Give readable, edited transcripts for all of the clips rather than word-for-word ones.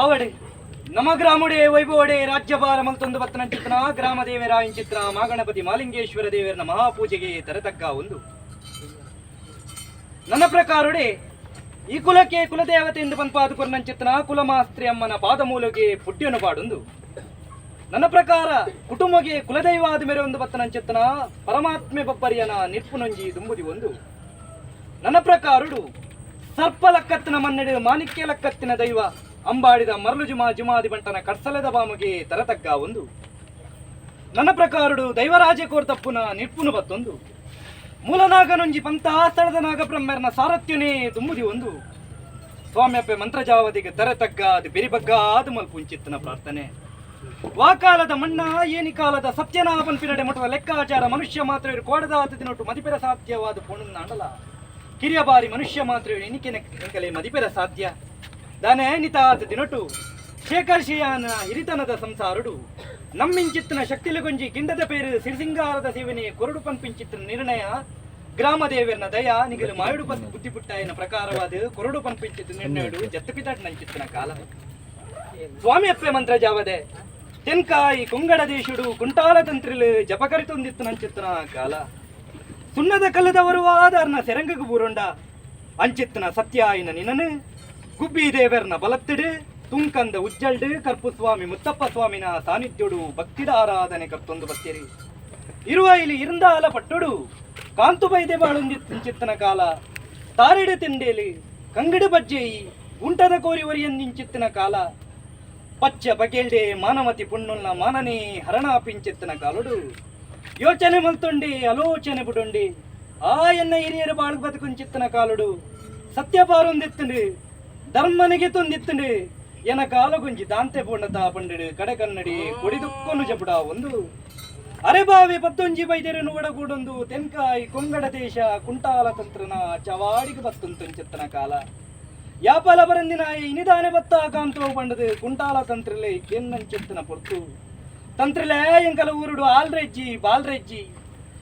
ಆವಡೆ ನಮ ಗ್ರಾಮುಡೆ ವೈಭವಡೆ ರಾಜ್ಯಭಾರ ಮಲ್ತೊಂದು ಬತ್ತನಂಚಿತ್ನ ಗ್ರಾಮ ದೇವರಾಯಿಂಚಿತ್ರ ಮಾಗಣಪತಿ ಮಾಲಿಂಗೇಶ್ವರ ದೇವರನ ಮಹಾಪೂಜೆಗೆ ತರತಕ್ಕ ಒಂದು. ನನ್ನ ಪ್ರಕಾರುಡೆ ಈ ಕುಲಕ್ಕೆ ಕುಲದೇವತೆ ಎಂದು ಪನ್ಪಾದು ಕೊರ್ನಂಚಿತ್ನ ಕುಲಮಾಸ್ತ್ರಿ ಅಮ್ಮನ ಪಾದಮೂಲಗೆ ಪುಡ್ಯನು ಪಾಡುಂದು. ನನ್ನ ಪ್ರಕಾರ ಕುಟುಂಬಗೆ ಕುಲದೈವ ಆದ ಮೇರೆ ಒಂದು ಬತ್ತನಂಚಿತ್ನ ಪರಮಾತ್ಮೆ ಬಬ್ಬರಿಯನ ನಿಪ್ಪುನೊಂಜಿ ದುಂಬುದಿ ಒಂದು. ನನ್ನ ಪ್ರಕಾರುಡು ಸರ್ಪ ಲಕ್ಕತ್ತಿನ ಮನ್ನೆಡು ಮಾಣಿಕ್ಯ ಲಕ್ಕತ್ತಿನ ದೈವ ಅಂಬಾಡಿದ ಮರಳು ಜುಮಾ ಜುಮಾದಿ ಬಂಟನ ಕಡ್ಸಲದ ಬಾಮುಗೆ ತರತಗ್ಗ ಒಂದು. ನನ್ನ ಪ್ರಕಾರುಡು ದೈವರಾಜ ಕೋರ್ತಪ್ಪುನ ನಿಪ್ಪುನು ಬತ್ತೊಂದು. ಮೂಲನಾಗನೊಂಜಿ ಪಂತ ಸ್ಥಳದ ನಾಗಬ್ರಹ್ಮರ್ನ ಸಾರಥ್ಯನೇ ದುಂಬುದಿ ಒಂದು. ಸ್ವಾಮ್ಯಪ್ಪೆ ಮಂತ್ರಜಾವದಿಗೆ ತರತಗ್ಗ ಅದು ಬೆರಿಬಗ್ಗಾದು ಮಲ್ಪುಂಚಿತ್ತನ ಪ್ರಾರ್ಥನೆ. ವಾಕಾಲದ ಮಣ್ಣ ಏನಿಕಾಲದ ಸತ್ಯನಾಭನ್ ಪಿರಡೆ ಮಠದ ಲೆಕ್ಕಾಚಾರ ಮನುಷ್ಯ ಮಾತ್ರ ಕೋಡದಾತ ದಿನೊಟ್ಟು ಮದಿಪೆರ ಸಾಧ್ಯವಾದ ಪೊಣ್ಣು ಕಿರಿಯ ಬಾರಿ ಮನುಷ್ಯ ಮಾತ್ರ ಎಣಿಕೆನ ಮದಿಪೆರ ಸಾಧ್ಯ ದಾನೆ ನಿತಾತ ದಿನೊಟು ಶೇಖರ್ ಶಿಯಾನ ಹಿರಿತನದ ಸಂಸಾರುಡು ನಮ್ಮಿಂಚಿತ್ತನ ಶಕ್ತಿಲುಗೊಂಜಿ ಗಿಂಡದ ಪೇರು ಸಿರಿಸಿಂಗಾರದ ಸೇವನೆ ಕೊರಡು ಪನ್ಪಿಂಚಿತ್ತನ ನಿರ್ಣಯ ಗ್ರಾಮ ದೇವರ್ನ ದಯ ನಿಗಲು ಮಾಯುಡು ಪತ್ ಬುದ್ಧಿ ಪುಟ್ಟಾಯನ ಪ್ರಕಾರವಾದ ಕೊರಡು ಪನ್ಪಿಂಚಿತ್ತ ನಿರ್ಣಯಡು ಜತ್ತಪಿತಾಟ್ ನಂಚಿತ್ತನ ಕಾಲ. ಸ್ವಾಮಿ ಅಪ್ಪೆ ಮಂತ್ರ ಜಾವದೆ ತೆನ್ಕಾಯಿ ಕೊಂಗಡ ದೇಶುಡು ಕುಂಟಾಲ ತಂತ್ರಿಲು ಜಪಕರಿತೊಂದಿತ್ತು ನಂಚಿತ್ತನ ಕಾಲ. ಸುಣ್ಣದ ಕಲ್ಲದವರು ಆದಾರ್ನ ಸೆರಂಗಗು ಬೂರೊಂಡ ಅಂಚಿತ್ತನ ಸತ್ಯಾಯಿನ ನಿನನು ಗುಬ್ಬಿ ದೇವರ್ನ ಬಲತ್ತಿಡು ತುಂಕಂದ ಉಜ್ಜಲ್ಡು ಕರ್ಪು ಸ್ವಾಮಿ ಮುತ್ತಪ್ಪ ಸ್ವಾಮಿನ ಸಾನ್ನಿಧ್ಯುಡು ಭಕ್ತಿದ ಆರಾಧನೆ ಕರ್ತೊಂದು ಬತ್ತೀರಿ. ಇರುವ ಇಲ್ಲಿ ಇರಂದಾಲ ಪಟ್ಟುಡು ಕಾಂತು ಬೈದೆ ಬಾಳುಂದಿತ್ತಿಂಚಿತ್ತನ ಕಾಲ. ತಾರಿಡು ತಿಂಡೇಲಿ ಕಂಗಡು ಬಜ್ಜೇಯಿ ಉಂಟದ ಕೋರಿ ಒರಿಯಂದಿಂಚಿತ್ತಿನ ಕಾಲ. ಪಚ್ಚ ಬಗೆಲ್ಡೆ ಮಾನವತಿ ಪುಣ್ಣುನ್ನ ಮಾನನೇ ಹರಣಾಪಿಂಚಿತ್ತನ ಕಾಲುಡು ಯೋಚನೆ ಮಲ್ತೊಂಡಿ ಆಲೋಚನೆ ಬುಡೊಂಡಿ ಆ ಎನ್ನ ಹಿರಿಯರು ಬಾಳು ಬದುಕುಂಚಿತ್ತನ ಕಾಲುಡು ಸತ್ಯ ಪಾರೊಂದಿತ್ತುಂಡು ಧರ್ಮನಿಗೆ ತೊಂದಿತ್ತುಂಡು ಎನ ಕಾಲಗುಂಜಿ ದಾಂತೆ ಪೂರ್ಣತ ಪಂಡಿಡು ಕಡೆಕನ್ನಡಿ ಕೊಡಿದುಕ್ಕೊನು ಜಪುಡ ಒಂದು. ಅರೆಬಾವಿ ಪತ್ತೊಂಜಿ ಬೈದೆರು ನುವಡಗೂಡೊಂದು ತೆನ್ಕಾಯಿ ಕೊಂಗಡ ದೇಶ ಕುಂಟಾಲ ತಂತ್ರನ ಚವಾಡಿಗೆ ಬತ್ತುಂತುಂಚಿತ್ತನ ಕಾಲ. ಯಾಪಲ ಬರಂದಿನ ಇನಿದಾನೆ ಬತ್ತ ಕಾಂತೋ ಬಂಡದು ಕುಂಟಾಲ ತಂತ್ರಿಲೆ ಕೆನ್ನಂಚಿತ್ತನ ಪೊರ್ತು. ತಂತ್ರಿಲೆ ಎಂಕಲ ಊರುಡು ಆಲ್ರೆಜ್ಜಿ ಬಾಲ್ರೆಜ್ಜಿ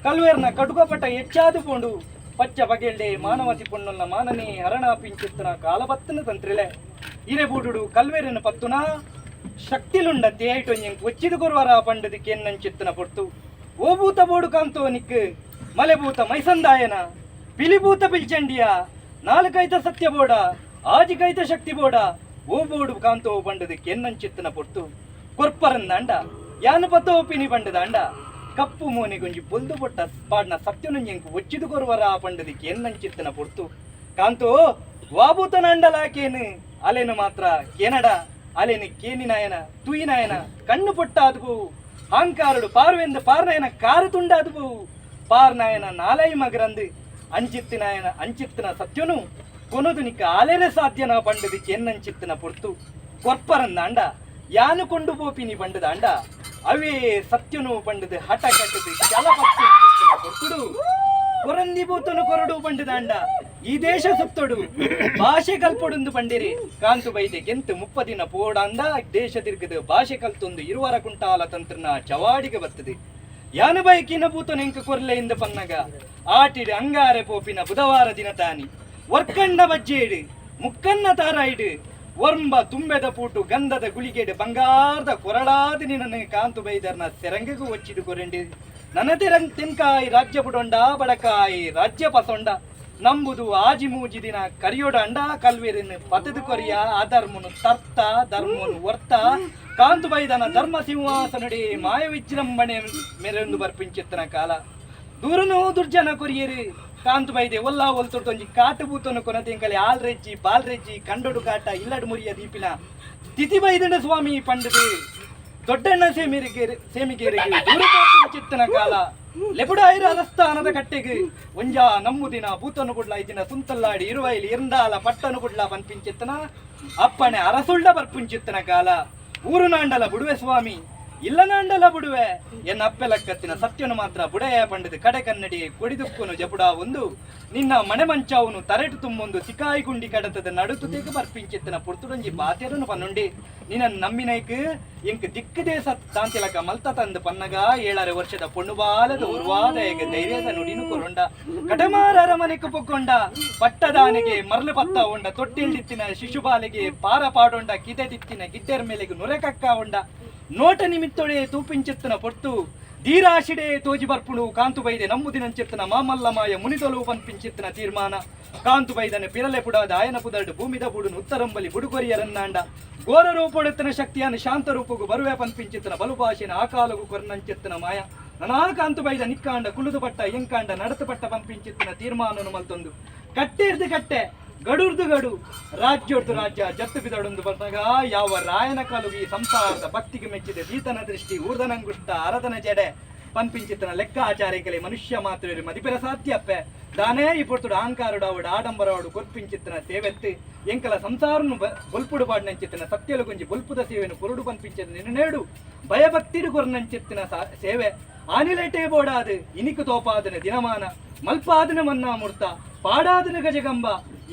ಕಲ್ವೇರ್ನ ಕಡುಕಪಟ್ಟ ಹೆಚ್ಚಾದು ಪೋಂಡು ಪಚ್ಚ ಬಗೆಲ್ಡೆ ಮಾನವತಿ ಪೊಣ್ಣುನ್ನ ಮಾನನೇ ಹರಣ ಪಿಂಚಿತ್ತನ ಕಾಲಬತ್ತನ. ತಂತ್ರಿಲೆ ಇರೆಬೂಡುಡು ಕಲ್ವೇರನ ಪತ್ತುನ ಶಕ್ತಿಲುಂಡ ತೇಟೊಂಜೆಂಕ್ ಒಚ್ಚಿದು ಕೊರುವರ ಪಂಡದು ಕೆನ್ನಂಚಿತ್ತನ ಪೊರ್ತು. ಓ ಭೂತ ಬೋಡು ಕಾಂತೋ ನಿಕ್ ಮಲೆಭೂತ ಮೈಸಂದಾಯನ ಪಿಲಿಭೂತ ಪಿಲ್ಚಂಡಿಯ ನಾಲ್ಕೈತ ಸತ್ಯ ಬೋಡ ಆಜಿಕೈತ ಶಕ್ತಿ ಬೋಡ ಓ ಬೋಡು ಕಾಂತೋ ಬಂಡದು ಕೆನ್ನಂಚಿತ್ತನ ಪೊರ್ತು. ಕೊರ್ಪರಂದಾಂಡ ಯಾನು ಪತ್ತೋ ಪಿನಿ ಬಂಡದಾಂಡ ಕಪ್ಪು ಮೋನೆಗೊಂಜಿ ಬೊಲ್ದು ಪೊಟ್ಟ ಪಾಡ್ನ ಸತ್ಯನುಂಜೆಂಕ್ ಒಚ್ಚಿದು ಕೊರುವರ ಪಂಡದು ಕೆನ್ನಂಚಿತ್ತನ ಪೊರ್ತು. ಕಾಂತೋ ವಾಭೂತನಾಂಡಲಾಕೇನು ಅಲೆನು ಮಾತ್ರ ಕೇನಡ ಅಲೆನು ಕೇನಿನಾಯನ ತುಯಿನಾಯನ ಕಣ್ಣು ಪೊಟ್ಟಾದು ಪೋವು ಹಾಂಕಾರುಡು ಪಾರುವೆಂದು ಪಾರ್ನಾಯನ ಕಾರು ತುಂಡಾದು ಪೋವು ಪಾರ್ನಾಯನ ನಾಲೈ ಮಗರಂದು ಅಂಚಿತ್ತಿನಾಯನ ಅಂಚಿತ್ತಿನ ಸತ್ಯನು ಕೊನದು ನಿಕ್ಕ ಆಲೆರೆ ಸಾಧ್ಯನ ಪಂಡದು ಕೆನ್ನಂಚಿತ್ತಿನ ಪೊರ್ತು. ಕೊರ್ಪರಂದಾಂಡ ಯಾನು ಕೊಂಡು ಪೋಪಿನಿ ಪಂಡದಾಂಡ ಅವೇ ಸತ್ಯನು ಪಂಡದು ಹಠ ಕಟ್ಟದು ಚಲಪತ್ತಿನ ಪೊರ್ತುಡು. ಕೊರಂದಿ ಬೂತನು ಕೊರಡು ಪಂಡದಾಂಡ ಈ ದೇಶ ಸುತ್ತೊಡು ಭಾಷೆ ಕಲ್ಪೊಡುಂದು ಪಂಡಿರಿ. ಕಾಂತು ಬೈದೆ ಗೆಂತು 30 ದಿನ ಪೋಡಂದ ದೇಶ ತಿರ್ಗದು ಭಾಷೆ ಕಲ್ತೊಂದು ಇರುವರ ಕುಂಟಾಲ ತಂತ್ರನ ಚವಾಡಿಗೆ ಬರ್ತದೆ. ಯಾನು ಬೈಕಿನ ಬೂತನ ಎಂಕ ಕೊರ್ಲೆ ಇಂದ ಪನ್ನಗ ಆಟಿಡು ಅಂಗಾರೆ ಪೋಪಿನ ಬುಧವಾರ ದಿನ ತಾನಿ ವರ್ಕಂಡ ಬಜ್ಜೇಡು ಮುಕ್ಕನ್ನ ತಾರಾಯಿಡು ಒರ್ಂಬ ತುಂಬೆದ ಪೂಟು ಗಂಧದ ಗುಳಿಗೆಡು ಬಂಗಾರದ ಕೊರಳಾದ ನಿನ್ನ ಕಾಂತು ಬೈದರ್ನ ಸೆರಂಗಿಗೂ ಒಚ್ಚಿದು ಕೊರೆಂಡಿ. ನನ್ನ ತೆರಂಗ್ ತೆನ್ಕಾಯಿ ರಾಜ್ಯ ಬುಡೊಂಡ ಬಡಕಾಯಿ ರಾಜ್ಯ ಪಸೊಂಡ ನಂಬುದು ಆಜಿ ಮೂಜಿ ದಿನ ಕರಿಯೋಡ ಅಂಡ ಕಲ್ವೇರಿನ ಪತದು ಕೊರಿಯ ಅಧರ್ಮನು ತರ್ತ ಧರ್ಮನು ವರ್ತ ಕಾಂತು ಬೈದನ ಧರ್ಮ ಸಿಂಹಾಸನಡಿ ಮಾಯ ವಿಜೃಂಭಣೆ ಮೆರೆಂದು ಬರ್ಪಿಂಚಿತ್ತನ ಕಾಲ. ದೂರನು ದುರ್ಜನ ಕೊರಿಯರು ಕಾಂತು ಬೈದೆ ಒಲ್ಲ ಒಲ್ತೊಂಜಿ ಕಾಟು ಬೂತನು ಕೊನತಿಂಕಲಿ ಆಲ್ರೆಜ್ಜಿ ಬಾಲ್ರೆಜ್ಜಿ ಕಂಡೊಡು ಕಾಟ ಇಲ್ಲಡು ಮುರಿಯ ದೀಪಿನ ತಿಥಿ ಬೈದಂಡ ಸ್ವಾಮಿ ಪಂಡದು ದೊಡ್ಡಣ್ಣ ಸೇಮಿರಿಗೆ ಸೇಮಿಗೇರಿಗೆ ದೂರ ಚಿತ್ತನ ಕಾಲ. ಲೆಪುಡಾಯಿರ ಅರಸ್ತಾನದ ಕಟ್ಟೆಗೆ ಒಂಜಾ ನಮ್ಮುದಿನ ಬೂತನು ಕುಡ್ಲ ಇದಿನ ಸುಂತಲ್ಲಾಡಿ ಇರುವೈಲಿ ಇರಂದಾಲ ಪಟ್ಟನು ಕುಡ್ಲ ಪನ್ಪಿಂಚಿತ್ತನ ಅಪ್ಪಣೆ ಅರಸುಳ್ಳ ಬರ್ಪುಂಚಿತ್ತನ ಕಾಲ. ಊರುನಾಂಡಲ ಬುಡುವೆ ಸ್ವಾಮಿ ಇಲ್ಲನಾಂಡಲ ಬುಡುವೆ ಎನ್ನ ಅಪ್ಪೆಲಕ್ಕತ್ತಿನ ಸತ್ಯನು ಮಾತ್ರ ಬುಡೆಯ ಪಂಡದ ಕಡೆ ಕನ್ನಡಿ ಕೊಡಿದುಕ್ಕುನು ಜಪುಡ ಒಂದು ನಿನ್ನ ಮಣೆ ಮಂಚಾವನು ತರೆಟು ತುಂಬೊಂದು ಸಿಕಾಯಿ ಗುಂಡಿ ಕಡತದ ನಡುತುತೆಗೆ ಬರ್ಪಿಂಚಿತ್ತನ ಪುರ್ತುಡೊಂಜಿ ಬಾತ್ಯರನು ಪನ್ನುಂಡಿ ನಿನ್ನ ನಮ್ಮಿನೈಕ್ ಎಂಕ್ ದಿಕ್ಕದೇ ಸತ್ ತಾಂತಿಲಕ ಮಲ್ತ ತಂದು ಪನ್ನಗ 7.5 ವರ್ಷದ ಪೊಣ್ಣು ಬಾಲದ ಉರ್ವಾದಯಗ ಧೈರ್ಯದ ನುಡಿನು ಕೊರೊಂಡ ಕಟಮಾರರ ಮನೆಗೆ ಪೊಕ್ಕೊಂಡ ಪಟ್ಟದಾನೆಗೆ ಮರಳು ಪತ್ತ ಉಂಡ ತೊಟ್ಟಿಲ್ದಿತ್ತಿನ ಶಿಶುಬಾಲೆಗೆ ಪಾರ ಪಾಡೊಂಡ ಕಿದೆದಿತ್ತಿನ ಗಿಡ್ಡರ ಮೇಲೆಗೆ ನುರೆಕಕ್ಕ ಉಂಡ ನೋಟ ನಿಮಿತ್ತೊಡೆ ತೂಪಿಂಚಿತ್ತನ ಪೊರ್ತು ಧೀರಾಶಿಡೆ ತೋಜಿ ಬರ್ಪುಣು ಕಾಂತು ಬೈದೆ ನಮ್ಮುದಿನಂಚಿತ್ತನ ಮಾಮಲ್ಲಮಾಯ ಮುನಿದೊಲು ಪನ್ಪಿಂಚಿತ್ತನ ತೀರ್ಮಾನ ಕಾಂತು ಬೈದನೆ ಪಿರಲೆ ಪುಡಾದ ಆಯನ ಪುದರ್ಡು ಭೂಮಿದ ಬುಡುನು ಉತ್ತರಂಬಲಿ ಬುಡುಗೊರಿಯರನ್ನಾಂಡ ಘೋರ ರೂಪೊಡೆತ್ತನ ಶಕ್ತಿಯನ್ನು ಶಾಂತ ರೂಪಗು ಬರುವೆ ಪನ್ಪಿಂಚಿತ್ತನ ಬಲುಭಾಷೆನ ಆಕಾಲಗು ಕೊರ್ನಂಚಿತ್ತನ ಮಾಯ ನನಾ ಕಾಂತು ಬೈದ ನಿಕ್ಕಾಂಡ ಕುಲುದು ಪಟ್ಟ ಎಂಕಾಂಡ ನಡತು ಪಟ್ಟ ಪಂಪಿಂಚಿತ್ತನ ತೀರ್ಮಾನನು ಮಲ್ತೊಂದು ಕಟ್ಟೆರ್ದು ಕಟ್ಟೆ ಗಡುರ್ದು ಗಡು ರಾಜ್ಯೋರ್ದು ರಾಜ್ಯ ಜತ್ತು ಬಿದಡೊಂದು ಬಂದಾಗ ಯಾವ ರಾಯನ ಕಾಲುಗೆ ಈ ಸಂಸಾರದ ಭಕ್ತಿಗೆ ಮೆಚ್ಚಿದ ದೀತನ ದೃಷ್ಟಿ ಊರ್ದನಂಗುಷ್ಟ ಅರದನ ಜಡೆ ಪನ್ಪಿಂಚಿತ್ತನ ಲೆಕ್ಕಾಚಾರಿಕಲೆ ಮನುಷ್ಯ ಮಾತ್ರ ಮದಿಪೆರ ಸಾಧ್ಯಪ್ಪೆ ದಾನೇ ಈ ಪೊರ್ತುಡು ಅಹಂಕಾರುಡಾವುಡು ಆಡಂಬರವಾಡು ಕೊರ್ಪಿಂಚಿತ್ತನ ಸೇವೆತ್ತು ಎಂಕಲ ಸಂಸಾರನು ಬೊಲ್ಪುಡು ಪಾಡ್ನಂಚಿತ್ತನ ಸತ್ಯಲು ಗುಂಜಿ ಬೊಲ್ಪುದ ಸೇವೆನು ಕುರುಡು ಪನ್ಪಿಂಚಿತ ನಿನ್ನೇಡು ಭಯಭಕ್ತಿರು ಕೊರ್ನಂಚಿತ್ತಿನ ಸೇವೆ ಆನಿಲೇಟೇ ಬೋಡಾದು ಇನಿಕು ತೋಪಾದನ ದಿನಮಾನ ಮಲ್ಪಾದನ ಮನ್ನಾ ಮೂರ್ತ ಪಾಡಾದನ ಗಜಗಂಬ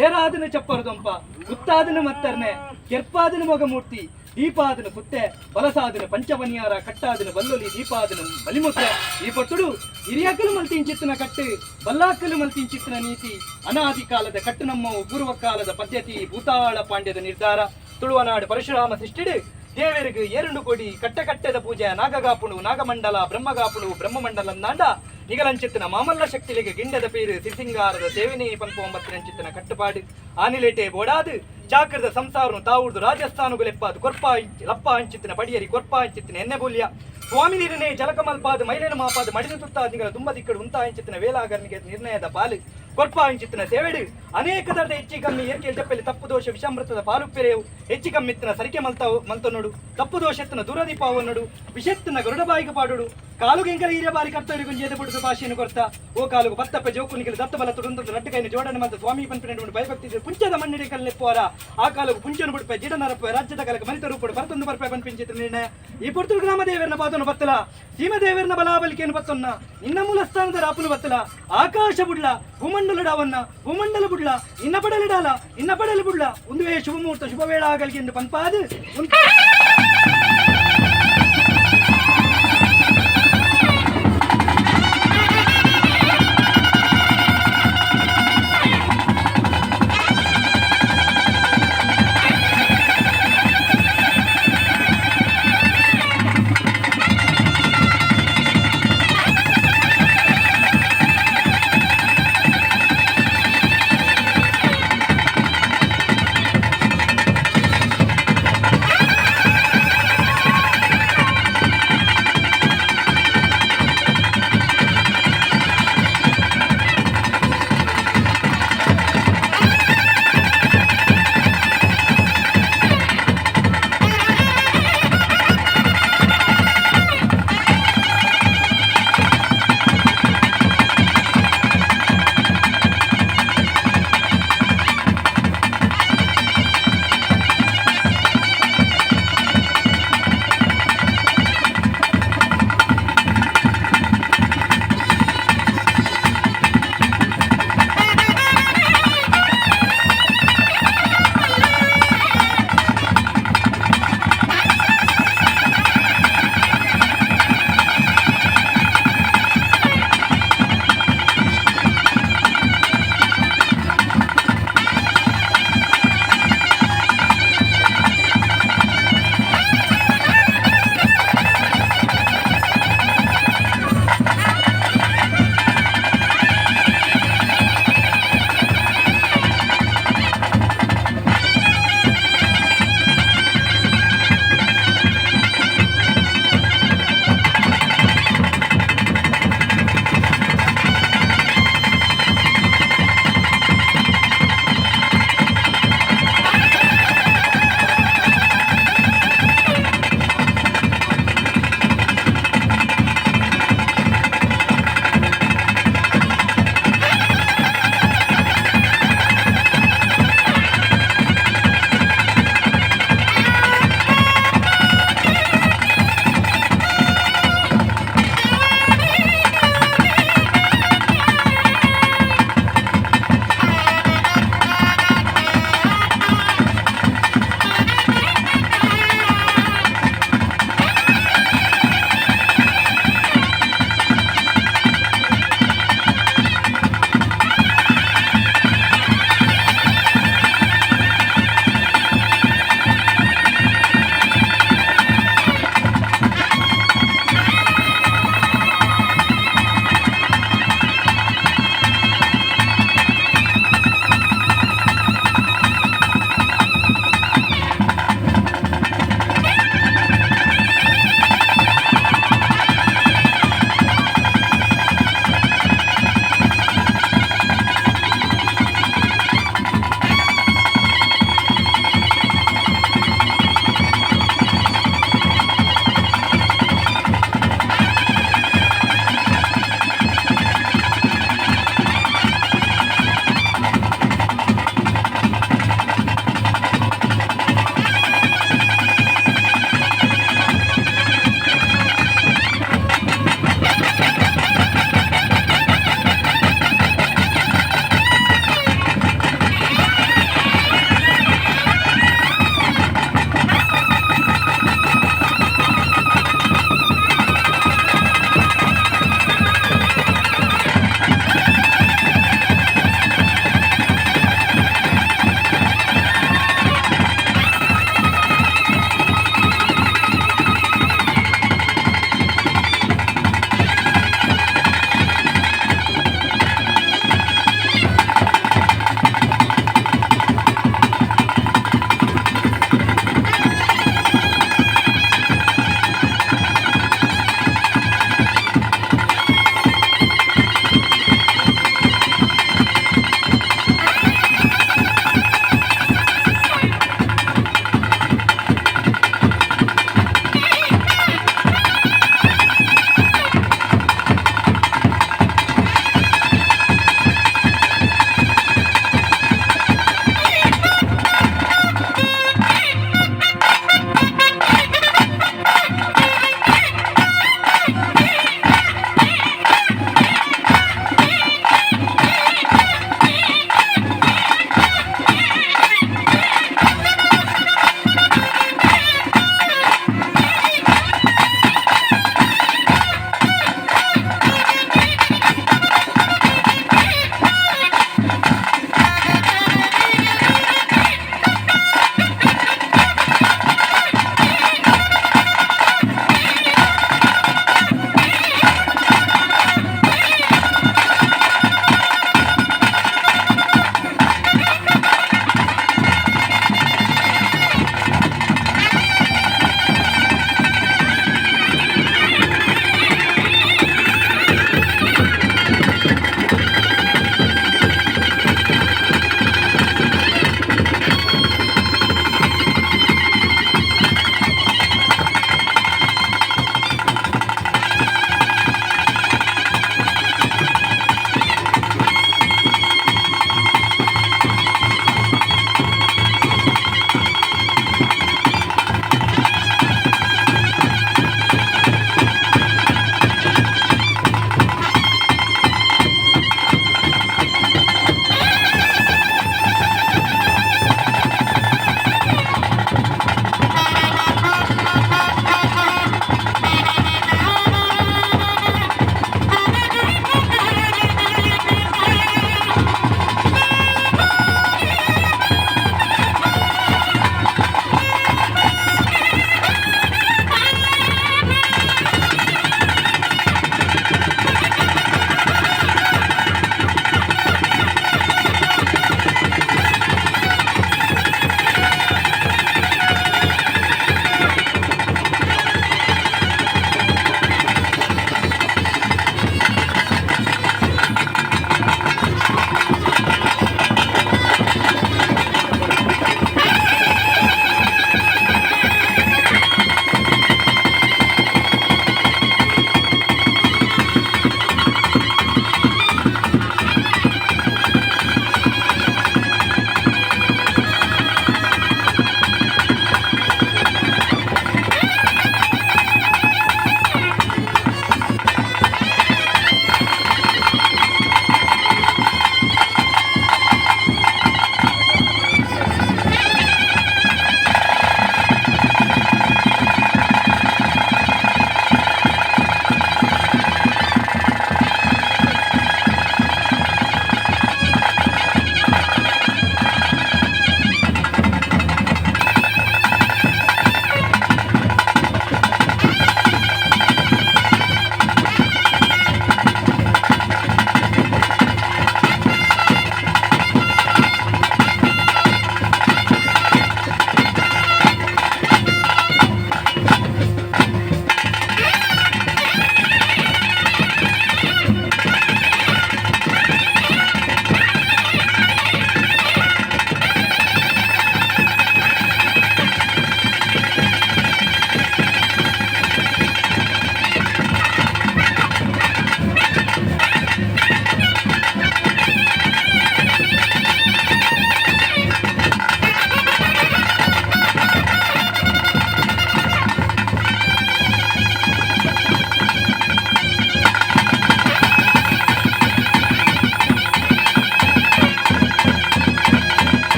ಏರಾದನ ಚಪ್ಪರದೊಂಪ ಗುತ್ತಾದನ ಮತ್ತರ್ನೆ ಕೆರ್ಪಾದನ ಮೊಗಮೂರ್ತಿ ದೀಪಾದನ ಕುತ್ತೆ ಬಲಸಾದನ ಪಂಚವನಿಯಾರ ಕಟ್ಟಾದನ ಬಲ್ಲೊಲಿ ದೀಪಾದನ ಬಲಿಮುತ್ರ ಈ ಪಟ್ಟುಡು ಹಿರಿಯಕಲು ಮಲ್ತಿಂಚಿತ್ತನ ಕಟ್ಟು ಬಲ್ಲಾಕಲು ಮಲ್ತಿಂಚಿತ್ತನ ನೀತಿ ಅನಾದಿ ಕಾಲದ ಕಟ್ಟು ನಮ್ಮವು ಪೂರ್ವಕಾಲದ ಪದ್ಧತಿ ಭೂತಾಳ ಪಾಂಡ್ಯದ ನಿರ್ಧಾರ ತುಳುವನಾಡು ಪರಶುರಾಮ ಸೃಷ್ಟಿಡು ದೇವರಿಗೆ ಏರುಂಡು ಕೊಡಿ ಕಟ್ಟೆ ಕಟ್ಟೆದ ಪೂಜೆ ನಾಗಗಾಪುಣು ನಾಗಮಂಡಲ ಬ್ರಹ್ಮಗಾಪುಣು ಬ್ರಹ್ಮಮಂಡಲ ನಾಂಡ ನಿಗಲಂಚಿತ್ತನ ಮಾಮಲ್ಲ ಶಕ್ತಿಲಿಗೆ ಗಿಂಡದ ಪೇರು ಸಿಸಿಂಗಾರದ ಸೇವಿನಿ ಪಂಪ ಒಂಬತ್ತಿನಂಚಿತ್ತನ ಕಟ್ಟುಪಾಡು ಆನಿಲೇಟೆ ಬೋಡಾದು ಚಾಕ್ರದ ಸಂಸಾರನು ತಾವುಡ್ದು ರಾಜಸ್ಥಾನಗುಲೆಪ್ಪಾದು ಕೊರ್ಪ ಲಪ್ಪ ಅಂಚಿತ್ತಿನ ಪಡಿಯರಿ ಕೊರ್ಪ ಅಂಚಿತ್ತಿನ ಎಣ್ಣೆ ಬೂಲ್ಯ ಸ್ವಾಮಿ ನೀರನೇ ಜಲಕಮಲ್ಪಾದ ಮೈಲೇನ ಮಾಪಾದ ಮಡಿನ ತುತ್ತಾದ ನಿಗಲ ತುಂಬ ದಿಕ್ಕಡು ಉಂತ ಅಂಚಿತ್ತಿನ ವೇಲಾಗರನಿಗೆ ನಿರ್ಣಯದ ಪಾಲು ಕೊರ್ಪ ಅಂಚಿತ್ತಿನ ಸೇವೆಡು ಅನೇಕ ದರದ ಹೆಚ್ಚಿ ಕಮ್ಮಿ ಏರ್ಕೆ ಜಪ್ಪಲಿ ತಪ್ಪು ದೋಷ ವಿಷಾಮೃತದ ಪಾಲುಪೆರೆಯು ಹೆಚ್ಚಿ ಕಮ್ಮಿತ್ತಿನ ಸರಿಕೆ ಮಲ್ತ ಮಲ್ತನೋಡು ತಪ್ಪು ದೋಷೆತ್ತನ ದೂರದೀಪಾವನ್ನಡು ವಿಷೆತ್ತನ ಗರುಡಬಾಯಿಗೆ ಪಾಡುಡು ಕಾಲುಗೆಂಕಲ ಈರ ಬಾರಿ ಕರ್ತವ್ಯ ಗುಂಜೇದ ಪುಡುದು ಭಾಷೆಯನ್ನು ಕೊರ್ತ ಓ ಕಾಲುಗು ಪತ್ತಪ್ಪ ಜೋಕುನಿಗೆ ದತ್ತಬಲ ತುಡುಂದು ನಟ್ಟುಕೈನ ಜೋಡಣೆ ಮತ್ತು ಸ್ವಾಮಿ ಪನ್ಪಿನ ಭಯಭಕ್ತಿ ಪುಂಚದ ಮಣ್ಣಿಡೆ ಕಲ್ಲೆಪ್ಪುವರ ಆ ಕಾಲುಗು ಪುಂಚನು ಬಿಡುಪ ಜಿಡನರಪ್ಪ ರಾಜ್ಯದ ಕಲಕ ಮನಿತ ರೂಪಡು ಭರತೊಂದು ಬರ್ಪ ಪನ್ಪಿಂಚಿತ ನಿರ್ಣಯ ಈ ಪುರ್ತುಡು ಗ್ರಾಮ ದೇವರನ ಪಾದನು ಬತ್ತಲ ಸೀಮದೇವರನ ಬಲಾಬಲಿಕೆಯನ್ನು ಬತ್ತೊನ್ನ ನಿನ್ನ ಮೂಲ ಸ್ಥಾನದ ರಾಪುನು ಬತ್ತಲ ಆಕಾಶ ಬುಡ್ಲ ಭೂಮಂಡಲಡಾವನ್ನ ಭೂಮಂಡಲ ಬುಡ್ಲ ನಿನ್ನ ಪಡಲಿಡಾಲ ನಿನ್ನ ಪಡಲಿ ಬುಡ್ಲ ಒಂದುವೇ ಶುಭ ಮುಹೂರ್ತ ಶುಭ ವೇಳ ಆಗಲಿಗೆ ಎಂದು ಪನ್ಪಾದು ಉಂಟು.